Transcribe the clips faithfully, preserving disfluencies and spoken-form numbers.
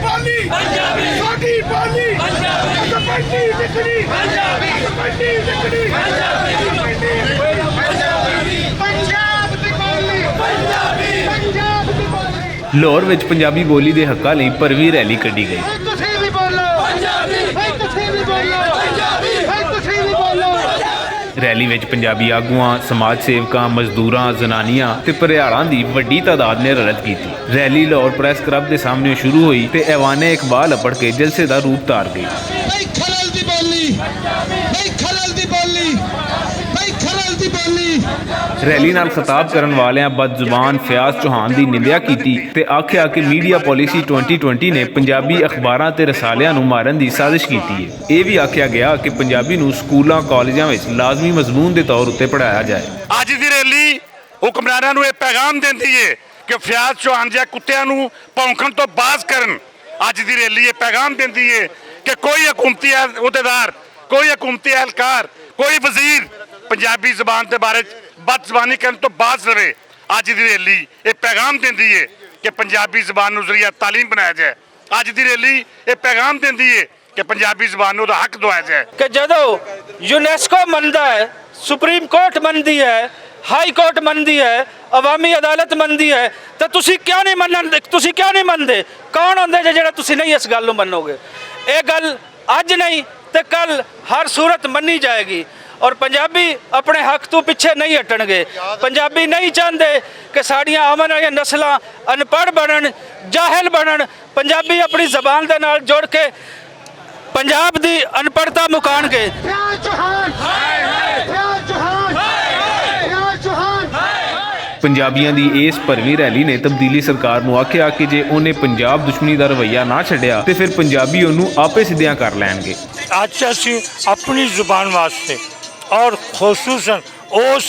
پالی، ساڈی پالی، پنجابی لکھنی، پنجابی لکھنی، پنجابی لکھنی، پنجابی لکھنی۔ پنجاب دی پالی، پنجابی، پنجاب دی پالی۔ لاہور وچ پنجابی بولی دے حقاں لئی پروی ریلی کڈی گئی۔ تسی وی بولو، پنجابی، تسی وی بولو، پنجابی، تسی وی بولو۔ ریلی وچ پنجابی آگواں، سماج سیوکاں، مزدوراں، زنانیاں تے پریاڑاں دی وڈی تعداد نے رلت کیتی۔ ریلی لاہور پریس کلب دے سامنے شروع ہوئی تے ایوان اقبال اپڑ کے جلسے دا روپ تار گئی۔ بھائی کھلل دی بولی، بھائی کھلل دی بولی، بھائی کھلل دی بولی۔ ریلی نال خطاب کرن والیاں بد زبان فیاض چوہان دی نندیا کیتی تے آکھیا کہ میڈیا پالیسی ٹوئنٹی ٹوئنٹی نے پنجابی اخباراں تے رسالیاں نوں مارن دی سازش کیتی ہے۔ ایہہ وی آکھیا گیا کہ پنجابی نوں سکولاں کالجاں وچ لازمی مضمون دے طور اتے پڑھایا جائے۔ اج دی ریلی حکمراناں نوں ایہہ پیغام دیندی ہے کہ فیاض چوہان جیہاں کتیاں نوں پونکھن توں باز کرن۔ اج دی ریلی ایہہ پیغام دیندی ہے کہ کوئی حکومتی عہدیدار، کوئی حکومتی اہلکار، کوئی وزیر پنجابی زبان دے بارے بد زبانی کرن توں باز رہے۔ اج دی ریلی ایہہ پیغام دیندی ہے کہ پنجابی زبان نوں ذریعہ تعلیم بنایا جائے۔ اج دی ریلی ایہہ پیغام دیندی ہے کہ پنجابی زبان نوں دا حق دوایا جائے۔ کہ جدوں یونیسکو مندا ہے، سپریم کورٹ مندی ہے، ہائی کورٹ مندی ہے، عوامی عدالت مندی ہے، تے تسی کیوں نہیں منن؟ تسی کیوں نہیں مندے؟ کون ہوندے جے جڑا تسی نہیں اس گل نوں منو گے؟ اے گل اج نہیں تے کل ہر صورت منی جائے گی۔ اور پنجابی اپنے حق توں پچھے نہیں ہٹن گے۔ پنجابی نہیں چاہندے کہ ساڈیاں آون والیاں نسلاں ان پڑھ بنن، جاہل بنن۔ پنجابی اپنی زبان دے نال جڑ کے پنجاب دی ان پڑھتا مکان گے۔ پنجابیاں دی اس پروی ریلی نے تبدیلی سرکار نوں آکھیا کہ جے انہیں پنجاب دشمنی دا رویہ نہ چھڈیا تے پھر پنجابی انہوں آپے سدھیاں کر لین گے۔ اچھا سی اپنی زبان واسطے اور خصوصاً اس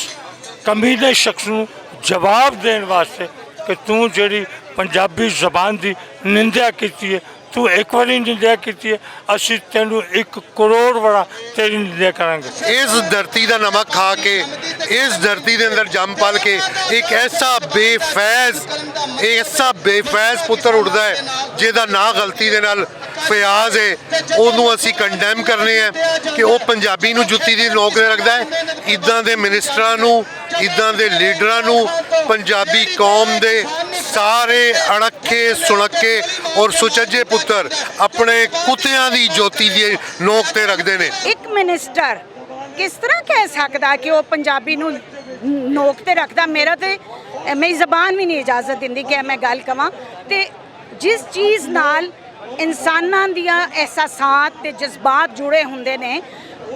کمینے شخص نوں جواب دین واسطے کہ توں جڑی پنجابی زبان دی نندیا کیتی ہے، توں ایک واری نندیا کیتی ہے، اسی تینوں ایک کروڑ وارا تیری نندیا کرانگے۔ اس دھرتی دا نمک کھا کے، اس دھرتی دے اندر جم پل کے ایک ایسا بے فیض، ایسا بے فیض پتر اٹھدا ہے جے دا ناں غلطی دے نال فیاض ہے، اونوں اسی کنڈیم کرنے ہیں کہ او پنجابی نوں جُتی دی نوک تے رکھدا ہے۔ اداں دے منسٹراں نوں، اداں دے لیڈراں نوں پنجابی قوم دے سارے اڑکھے سنکھے اور سچجے پتر اپنے کتیاں دی جوتی دی نوک تے رکھدے نے۔ ایک منسٹر کس طرح کہہ سکدا کہ وہ پنجابی نوں نوک تے رکھدا؟ میرا تے، میری زبان بھی نہیں اجازت دیندی کہ میں گل کواں۔ تے جس چیز نال انساناں دیاں احساسات تے جذبات جڑے ہوندے نے،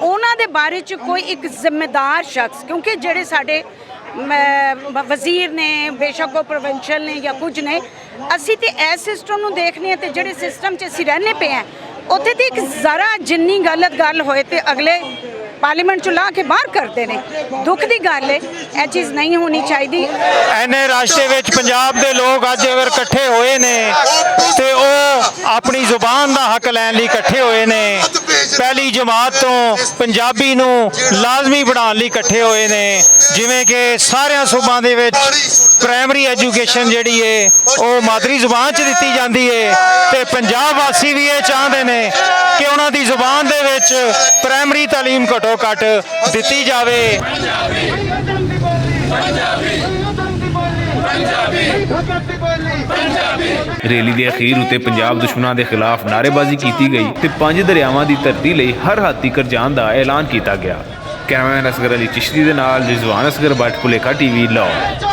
انہاں دے بارے چ کوئی ایک ذمہ دار شخص، کیونکہ جڑے ساڈے، م-، وزیر نے، بے شک وہ پروونشل نے یا کچھ نے، اسی تے ایس سسٹم نوں دیکھنے ہیں تے جڑے سسٹم چ اسی رہنے پے ہیں، اوتھے تے ایک ذرا جنی غلط گل ہوئے تے اگلے پارلیمنٹ چوں لا کے باہر کردے نے۔ دکھ دی گل ہے، اے چیز نہیں ہونی چاہیدی۔ اینے راستے وچ پنجاب دے لوگ اج اگر اکٹھے ہوئے نے تے او اپنی زبان دا حق لین لئی اکٹھے ہوئے نے۔ پہلی جماعت توں پنجابی نوں لازمی بنان لئی اکٹھے ہوئے نے، جویں کہ ساریاں صوباں دے وچ پرائمری ایجوکیشن جڑی ہے او مادری زبان چ دتی جاندی ہے، تے پنجاب واسی وی اے چاہندے نے کہ انہاں دی زبان دے وچ پرائمری تعلیم گھٹو گھٹ دتی جاوے۔ ریلی دے اخیر اتے پنجاب دشمناں دے خلاف نعرے بازی کیتی گئی تے پنج دریاواں دی دھرتی لئی ہر ہاتھی کرجان دا اعلان کیتا گیا۔ کیمرہ مین اصغر علی چشتی دے نال رضوان اصغر بٹ، پلیکھا ٹی وی، لاہور۔